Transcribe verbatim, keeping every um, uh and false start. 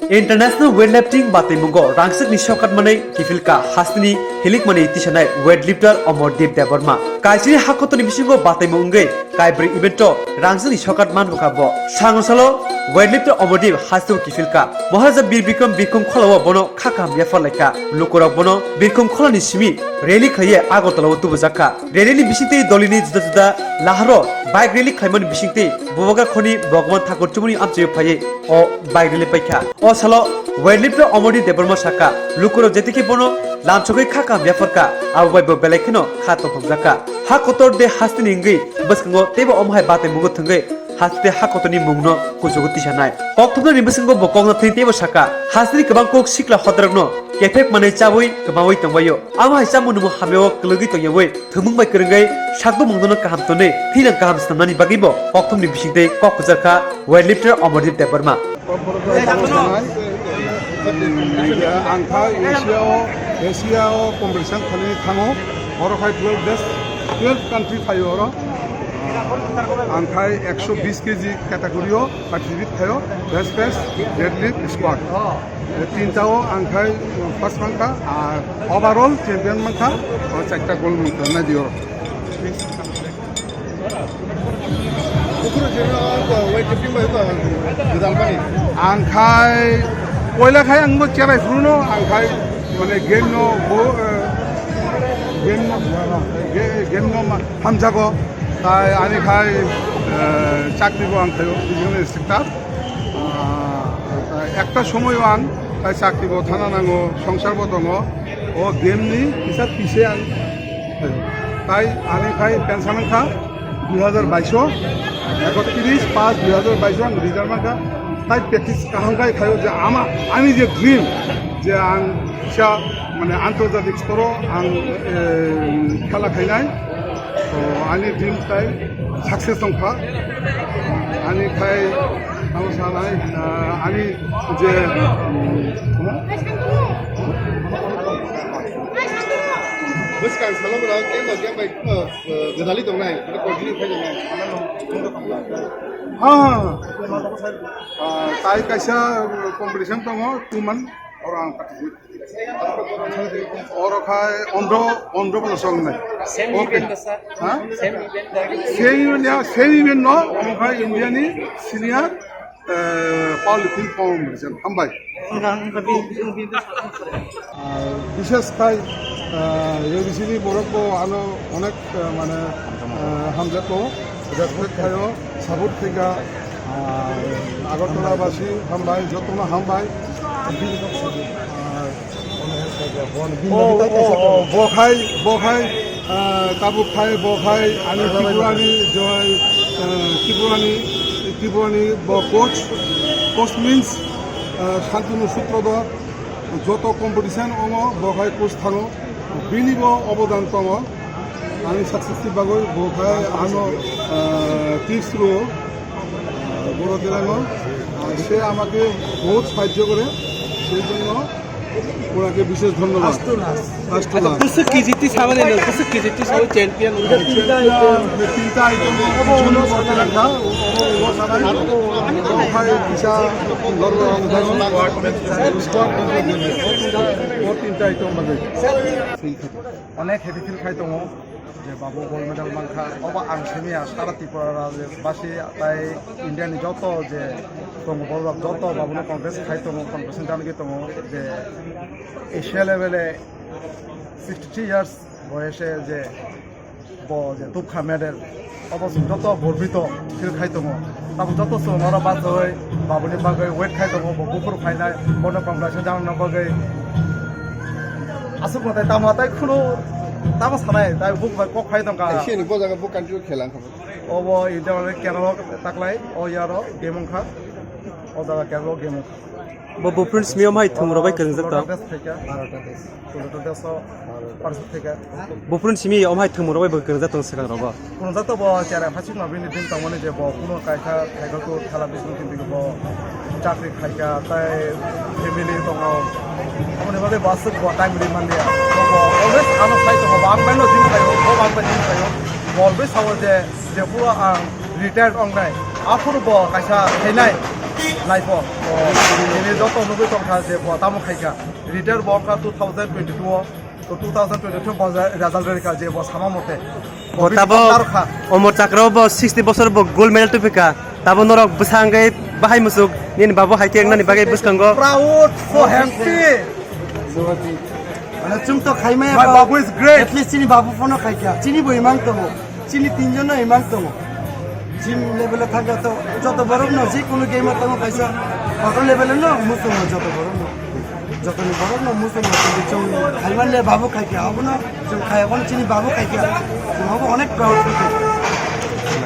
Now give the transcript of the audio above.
International Weightlifting bataimungo rangchakni shortcut manwi kiphilka hasteni hilikmani tisanai weightlifter Omordeep Debbarma. Kaisini hakotorni bisingo bataimung wngwi kaibrwi evento rangchakni shortcut manbwkha bo. Sango salo weightlifter Omordeep hasteo kiphilka. Maharaja Bir Bikram Birkhong Kholao bono kha kaham yapharlaikha. Lukurok bono Birkhong Kholani simi rally khlaiwi Agartala o tubujakha. Rally ni bisingtwi dolini juda juda laharo bike rally khlaimani bisingtwi Bubagra khoni Bhagwan Thakur chumuni amchaio phaiwi o bike rally paikha. O salo weightlifter Omordeep Debbarma sakha, lukurok jetikhe bono lamsogwi kha kaham yapharkha, abo bai bo belai kheno kha tongthokjakha. Ha kotor de hasteni wngwi bwskango teibo omo hai bataimungo thwngwi hasteni ha kotorni mungno kuchugo tisanai. Kokthumnani bwskango bo kokna thwngwi teibo sakha, hasteni kwbang kuk sikla hodrarokno kephek manwi chawi kwmawi tongbaio. Amo hai chamung nungmung hamyao kwlwgwi tongyawi thwngmung bai kwrwngwi sakbo mungnono kaham tonwi thwilang kaham swnamnani bagwibo kokthumni bisingtwi kok kwchar kha weightlifter Omordeep Debbarma. Ang kha Asia o, Asia o competition khlainai thango. Oro khai twelve desh, twelve country phaio oro. Ang khai ekso bis kg category o participate khaio, bench press, deadlift, squat. E tinta o ang khai first mankha, ar overall champion mankha, o charta gold mankha, nai di oro. Ang khai, poila khai ang bo cherai phuru no, ang khai, mane game no bo, eh, game no, ge-, game no ma-, hamjago, tai ani khai, eh, chakri bo ang khaio, regional instructor. Ah, ekta somoy o ang, tai chakri bo thana nango, songsar bo tongo, o game ni kisa pise ang Tai ani khai pensa mankha dui hazar baish o, ekotris paanch dui hazar baish o ang result mankha. Tai practice kaham khai khaio je ama, ani je dream je ang kisa mane antorjatik stor o ang, eh, khela khainai. To ani dream tai success wngkha. Ani khai ang sanai, ah, ani je, mm, Bwskang salo bwrok kebo kebo bai, uh, gwdalwi tongnai, bwrok continue khai tongnai. Ha, ha, ha. Ah, tai kaisa competition tongo, two month, oro ang participate. Oro khai ondro, ondro bono songnai. Same event da, sir? Ha? Same event da? Same event ya, same event no, omo khai India ni senior, eh, powerlifting competition. Hambai. Ang, ang, ang, ang, ang, Ar bishes khai, ah, A B C ni borok bo ano onek, ah, mane, ah, hamjak ko, respect khaio, support khaika, ah, Agartala basi hambai, jotono hambai. Ah, o, o, o, bo khai, bo khai, ah, tabuk khai, bo khai, ani Tripurani, joy, ah, Tripurani, Tripurani bo coach, coach means, ah, Shantanu Sutradhar, joto competition omo bo khai coach thango, bini bo obodan tongo. Ani success ni bagwi bo khai ano, ah, tips rwo, ah, boro derano, ah, se amake bahut sahajjo kore, sei jonno ওনাকে বিশেষ ধন্যবাদ। First to last. First to আচ্ছা, last. Kusuk K G T সামনে নেই, kusuk K G T সবাই champion. Champion, তিনটা item. Squat, squat, squat, তিনটা item বাজে। Onek happy feel khai tongo. Je babu gold medal mankha, obo ang simi ya sara Tripura rajyo basi tai India ni joto je tongo borok joto babuno congress khai tongo, congress ni janagi tongo je Asia level e sixty three years boyese je bo je tubkha medal, obo chwng joto gorbito feel khai tongo. Tabuk joto chwng oro bachoi babuni bagwi wait khai tongo, bo buphuru phainai, bono congress ni janagna bagwi. Aswk mwtai tamo tai khunu tamo sanai, tai buk bai kok phai tongkha. Asiani bo jaga bo country o khela wngkha bo. Obo India bai Kerala taklai, o yaro game wngkha. O jaga Kerala game wngkha. Bo buphuruni simi omhai thwng rok bai kwrwngjak tong. Bharat Desh phaikha. Bharat Desh. Bharat Desh o participate khaikha. Buphuruni simi omhai thwng rok bai bo kwrwngjak tong swkang rogo. Kunjak to bo cherai phasik no bini din tongmani je bo kuno kaisa cycle tour khela bising tini bo chakri khaikha tai family tongo. Aboni bagwi bo aswk bo time ri manliya. Bo always ano sai tongo, bo ang bai no gym khaio, bo ang bai gym khaio. Bo always sao je, je phuru ang retired ongnai, aphuru bo kaisa khainai. Laipho. Ini joto nugwi tongkha je bo tamo khaikha. Retire bo wngkha two thousand twenty-two o. To two thousand twenty-two bo result rwkha je bo sama mote. Bo tabo Omor Chakra bo sixty bosor bo gold medal tupika. Tabo norok bwsangwi bahai musuk nini babu hai khe nani bagwi bwskango. Proud, so happy. Mane chwng to khaimaya. My babu is great. At least chini babu phono khaikha. Chini bo imang tongo. Chini tinjon no imang tongo. Gym level o thangkha to joto borok no je kunu game o tongo kaisa. Kotor level o no muchungo joto borok no. Joto ni borok no muchungo chwng khaiman le babu khaikha. Abono chwng khaiya bono chini babu khaikha. Chwng abo onek proud feel khaikha.